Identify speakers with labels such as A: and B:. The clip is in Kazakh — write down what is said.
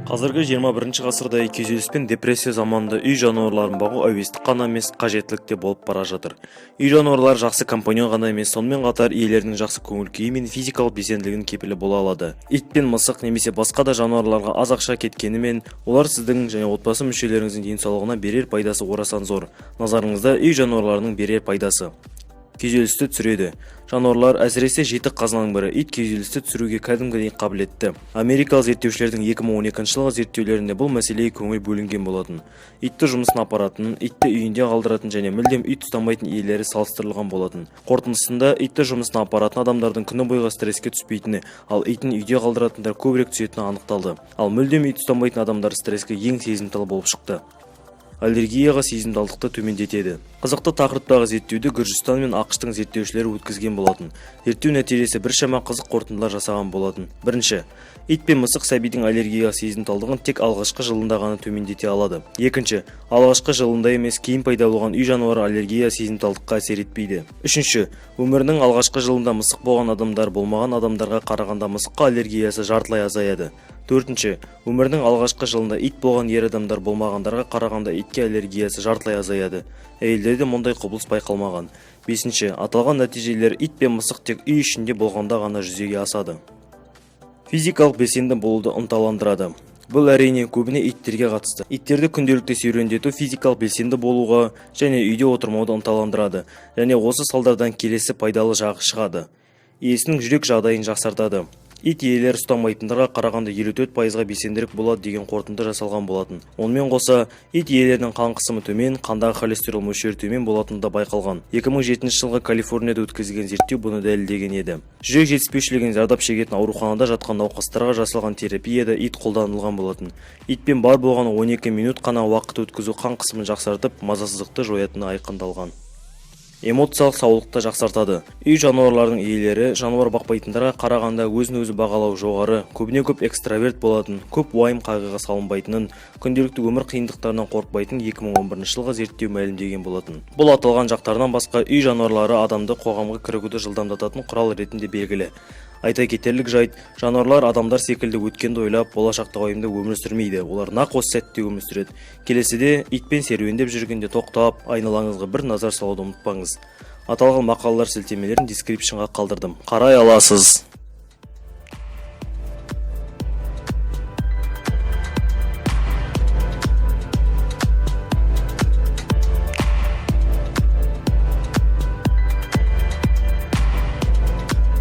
A: Қазіргі 21 ғасырда күйзеліс пен депрессия заманында үй жануарларын бағу әуестік қана емес, қажеттілік те болып бара жатыр. Үй жануарлары жақсы компаньон ғана емес, сонымен қатар иелерінің жақсы көңіл күйі мен физикалық белсенділігінің кепілі бола алады. Ит пен мысық немесе басқа да жануарларға аз ақша кеткенімен, олар сіздің және отбасы мүшелеріңіздің денсаулығына берер пайдасы орасан зор. Назарыңызда үй жануарларының берер пайдасы. Күйзелісті түсіреді. Жануарлар, әсіресе жетік қазынаның бірі ит, күйзелісті түсіруге кәдімгідей қабілетті. Америкалық зерттеушілердің 2012 жылғы зерттеулерінде бұл мәселеге көңіл бөлінген болатын. Итті жұмысына апаратын, итті үйінде қалдыратын және мүлдем ит ұстамайтын иелері салыстырылған болатын. Қорытындысында итті жұмысына апаратын адамдардың күні бойғы стресске түспейтіні, ал итін үйде қалдыратындар көбірек түсетіні анықталды. Ал мүлдем ит ұстамайтын адамдар стресске ең сезімтал болып шықты. Аллергияға сезімталдықты төмендетеді. Қызықты тақырыптағы зерттеуді Гүржістан мен АҚШ-тың зерттеушілері өткізген болатын. Зерттеу нәтижесі біршама қызық қорытындылар жасаған болатын. Бірінші, ит пен мысық сәбидің аллергияға сезімталдығын тек алғашқы жылында ғана төмендете алады. Екінші, алғашқы жылында емес, кейін пайда болған үй жануары аллергия сезімталдыққа әсер етпейді. Үшінші, өмірінің алғашқы жылында мысық болған адамдар болмаған адамдарға қарағанда мысыққа аллергиясы жартылай азаяды. Төртінші, өмірінің алғашқы жылында ит болған ер адамдар болмағандарға қарағанда итке аллергиясы жартылай азаяды. Әйелдерде мұндай құбылыс байқалмаған. Бесінші, аталған нәтижелер ит пен мысық тек үй ішінде болғанда ғана жүзеге асады. Физикалық белсенді болуды ынталандырады. Бұл, әрине, көбіне иттерге қатысты. Иттерді күнделікті серуендету физикалық белсенді болуға және үйде отырмауды ынталандырады және осы салдардан келесі пайдалы жағы шығады: иесінің жүрек жағдайын жақсартады. Ит иелері ұстамайтындарға қарағанда 54%-ға белсендірек болады деген қорытынды жасалған болатын. Онымен қоса, ит иелерінің қан қысымы төмен, қандағы холестерол мөлшері төмен болатыны да байқалған. 2007 жылғы Калифорнияда өткізілген зерттеу бұны дәлелдеген еді. Жүрек жетіспеушілігінен зардап шегетін, ауруханада жатқан науқастарға жасалған терапияда ит қолданылған болатын. Итпен бар болғаны 12 минут қана уақыт өткізу қан қысымын жақсартып, мазасыздықты жоятыны айқындалған. Эмоциялық саулықты жақсартады. Үй жануарларының иелері жануар бақпайтындарға қарағанда өзін өзі бағалау жоғары, көбіне көп экстраверт болатын, көп уайым қайғыға салынбайтынын, күнделікті өмір қиындықтарынан қорықпайтынын 2011 жылғы зерттеу мәлімдеген болатын. Бұл аталған жақтарынан басқа, үй жануарлары адамды қоғамға кірігуді жылдамдататын құрал ретінде белгілі. Айта кетерлік жайт, жануарлар адамдар секілді өткенді ойлап, болашақта уайымдап өмір сүрмейді. Олар нақ осы сәтте өмір сүреді. Келесіде итпен серуендеп жүргенде тоқтап, айналаңызға бір назар салуды ұмытпаңыз. Аталған мақалалар сілтемелерін description ға қалдырдым, қарай аласыз.